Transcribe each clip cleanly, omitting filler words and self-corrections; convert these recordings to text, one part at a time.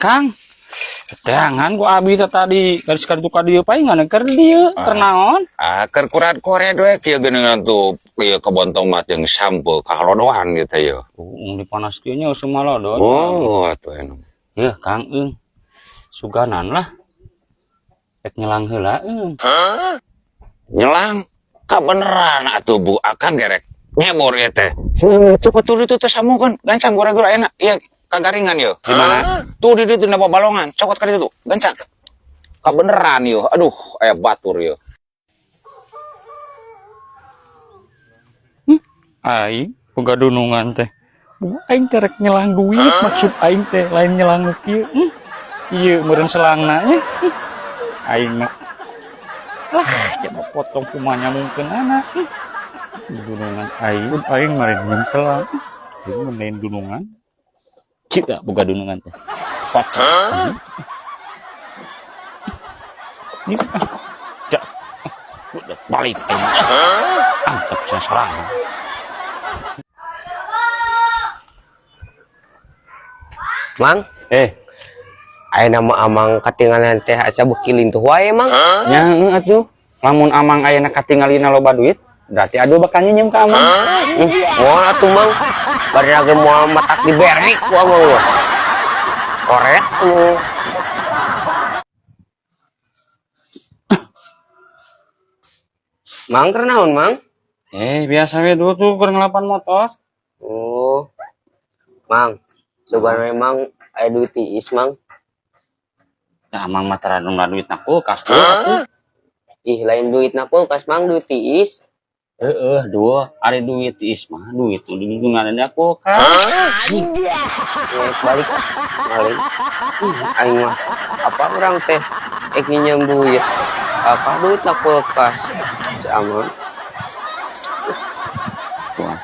Kang. Teangan ku abi teh tadi garis ka ditu ka dieu paingan keur dieu keur naon? Ah, keur kurat koret we kieu geuningan tuh kieu kebon tomat jeung sampo kahalodoan gitu ya. Di panas kieu nya usum malodon. Oh, atuh enak. Yeuh, Kang eung. Suganan lah. Rek nyelang heula eung. Nyelang kabeneran atuh Bu, akang gerek nyebor ieu teh. Cuk atuh ditu teh sambungkeun, gancang gura-gura enak. Iya, kagaringan yo. Di mana? Tuh di ditu na balongan, cokot ka ditu tuh, gancang. Kabeneran yo. Aduh, aya batur yo. Aing boga dunungan teh. Bu, aing teh rek nyelang duit, maksud aing teh lain nyelang nu kieu. Ieu meureun selangna nya. Aing mah lah jangan potong kumanya mungkin anak. Dunungan aing, aing mah rek selang. Ieu meureun dunungan. Kita boga dunungan teh. Pocong. Ini jak. Udah balik aing. Antep sia sorangan. Mang, aya nama Amang katingalan teh asa beuki lintuh wae, Mang. Nya heueuh atuh. Lamun Amang ayeuna katingalina loba duit, berarti aduh bakal nyinyem ka Amang. Moal atuh, Mang. Bari lagi moal matak dibere ku Amang mah. Koret atuh. Mang keur naon, Mang? Biasa we dulu tuh keur ngelapan motor. Oh. Mang, sugan we Mang aya duit tiis, Mang. Tah Amang mah tara nunggu duit na kulkas tuh atuh. Ih, lain duit na kulkas, Mang, duit tiis. Heeh, dua, ari duit tiis mah duit tuh di lingkungan ada kulkas. Naik balik ah, balik. Ih, aing mah apa urang teh ek nginjem duit. Apa duit na kulkas? Si Amang. Puas.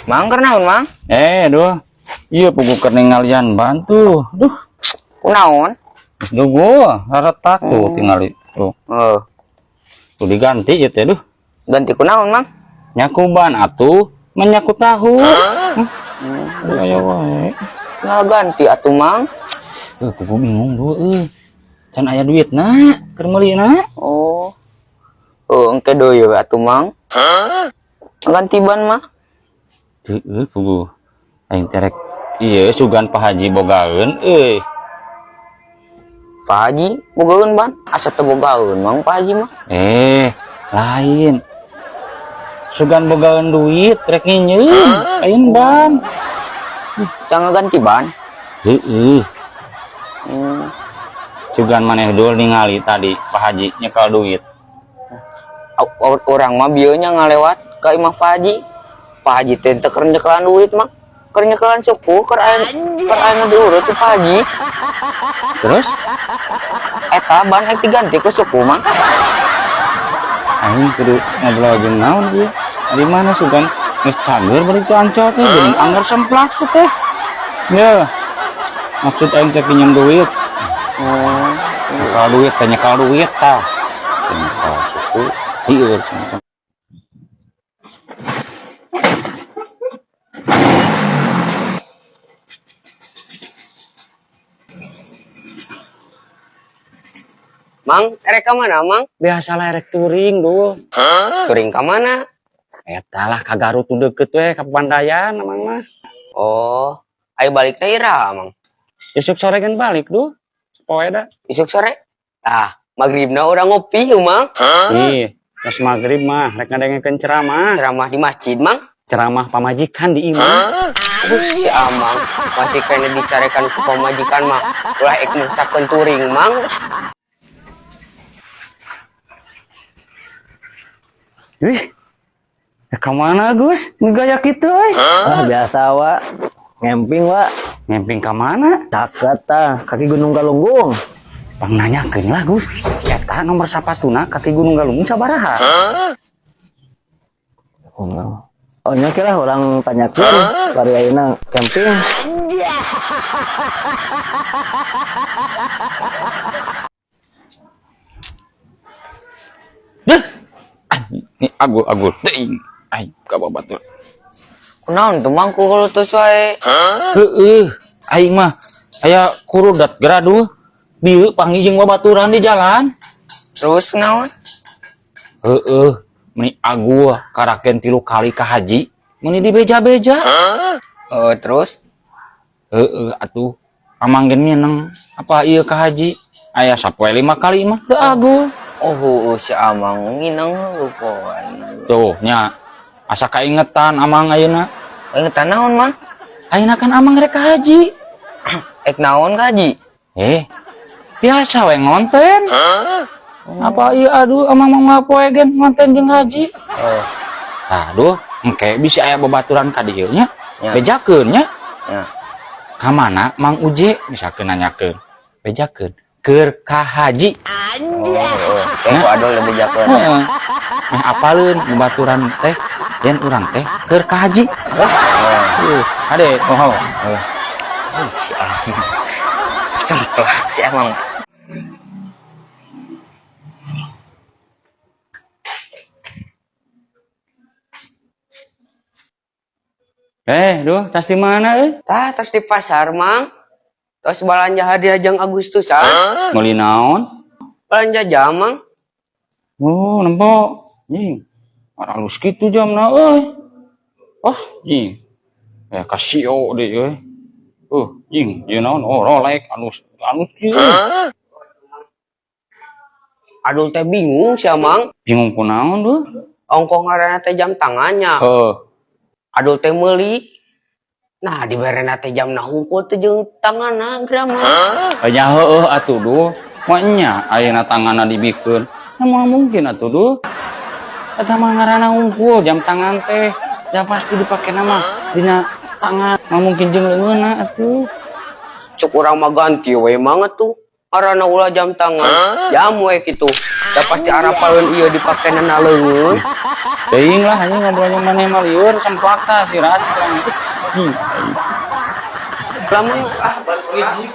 Mang keur naon, Mang? Duh. Iya, pugu keur ningalian bantu. Duh. Kunaon? Geus dugu, retak tuh tingali. Tuh. Heeh. Tuh diganti ieu teh, duh. Ganti kunaon, Mang? Nyakuban atuh, menyaku tahu. Aduh, aya wae. Nah, ganti atuh, Mang. Kugu bingung duh euy. Can aya duitna, keur meulina. Oh. Engke deui we atuh, Mang. Ganti ban mah. Heueuh, kugu. Aing teh rek ieu sugan Pak Haji bogaeun euy. Pak Haji bogaeun ban? Asa teu bogaeun, Mang, Pak Haji mah. Lain. Sugan bogaeun duit rek nginyeun, lain ban. Jangan ganti ban. Heeh. Sugan maneh dul ningali tadi Pak Haji nyekel duit. Urang mah bieu nya ngalewat ka imah Pak Haji. Pak Haji teh teu keur nyekelan duit, Mang. Keur nyekelan suku, keur aya nu diurut tuh Pak Haji. Terus? Eta ban ek diganti ku suku, Mang. Aing kudu ngobrol jeung naon ieu? Di mana sugan geus cager bari ku ancol teh jeung anggar semplak teh. Ya. Maksud aing teh pinjam duit. Oh. Nyekel duit teh nyekel duit tah. Nyekel suku ieu langsung. Mang, erek ka mana, Mang? Biasalah erek touring, duh. Touring ka mana? Eta lah ka Garut tuh deket we, ka Papandayan, Mang mah. Oh, ayo balik teh ira, Mang. Isuk sore kan balik, duh. Poe da. Isuk sore? Tah, magribna urang ngopi yeuh, Mang. Ih, pas magrib mah rek ngadengekeun ceramah. Ceramah di masjid, Mang? Ceramah pamajikan di imah. Aduh, si Amang masih kena dicarekan ku pamajikan mah. Ulah ek maksakeun touring, Mang. Wih, ya ke mana, Gus? Ngegaya gitu, euy. Ah, biasa, Wak. Ngemping, Wak. Ngemping ke mana? Caket, tah. Kaki Gunung Galunggung. Bang nanyakeun lah, Gus. Eta nomor sapatuna kaki Gunung Galunggung sabaraha? Oh, nya lah orang tanyakeun bari ayeuna camping. Duh. Ini agul-agul teuing. Ai, ka babatur. Kunaon tuh, Mang, ku hulu tos wae? Heueuh, Aing mah aya kurudat geura bieu panggih jeung babaturan di jalan. Terus naon? Heeh, meni aguh karaken 3 kali ka haji, meni dibeja-beja. Heeh, terus? Heeh, atuh amang ge nyeneng apa ieu ka haji? Aya sapoe 5 kali mah teu aguh. Oh, heueuh si amang ngineng heueuh poe. Tuh nya asa kaingetan amang ayeuna. Kaingetan naon, Mang? Ayeuna kan amang rek ka haji. Ek naon ka haji? Biasa we ngonten. Apa ieu aduh amang mah poe gen ngonten jeung haji. Oh. Aduh, engke bisi aya babaturan ka dieu nya. Ya. Bejakeun nya. Ya. Ka mana Mang Uje misalkeun nanyakeun. Bejakeun keur ka haji. Oh, oh. Kayak ku adol lebih bejakeun. Heeh. Meh apaleun babaturan teh yen urang teh keur ka haji. Oh. Ade, oh. Oh. Oh, si amang. Cemplak si amang. Duh, tas di mana euy? Tah, tas di pasar, Mang. Tos balanja hadiah jang Agustusan. Meuli naon? Balanja jam, Mang. Oh, nempo. Nying. Aralus kitu jamna euy. Oh, nying. Kasio deui euy. Nying, ieu naon? Oh, Rolex alus kieu. Adul teh bingung sia, Mang. Bingung kunaon duh? Ongkoh ngaranna teh jam tangannya. Heeh. Adul teh meuli. Nah, diberena teh jamna hungkul teh jeung tanganna geura mah. Nya heueuh atuh duh. Mah nya ayeuna tanganna dibikeun. Nah, moal mungkin atuh duh. Eta mah ngaranna hungkul jam tangan teh. Ya pasti dipake nama dina tangan. Mah mungkin jeung leungeunna atuh. Cuk urang mah ganti we mang atuh. Ngaranna ulah jam tangan. Jam we kitu. Da pasti arapaleun ieu dipakena na leungeun. Teuing lah anjing ngobrol jeung maneh mah lieur semplak tah si Ras. Lamun ah balik.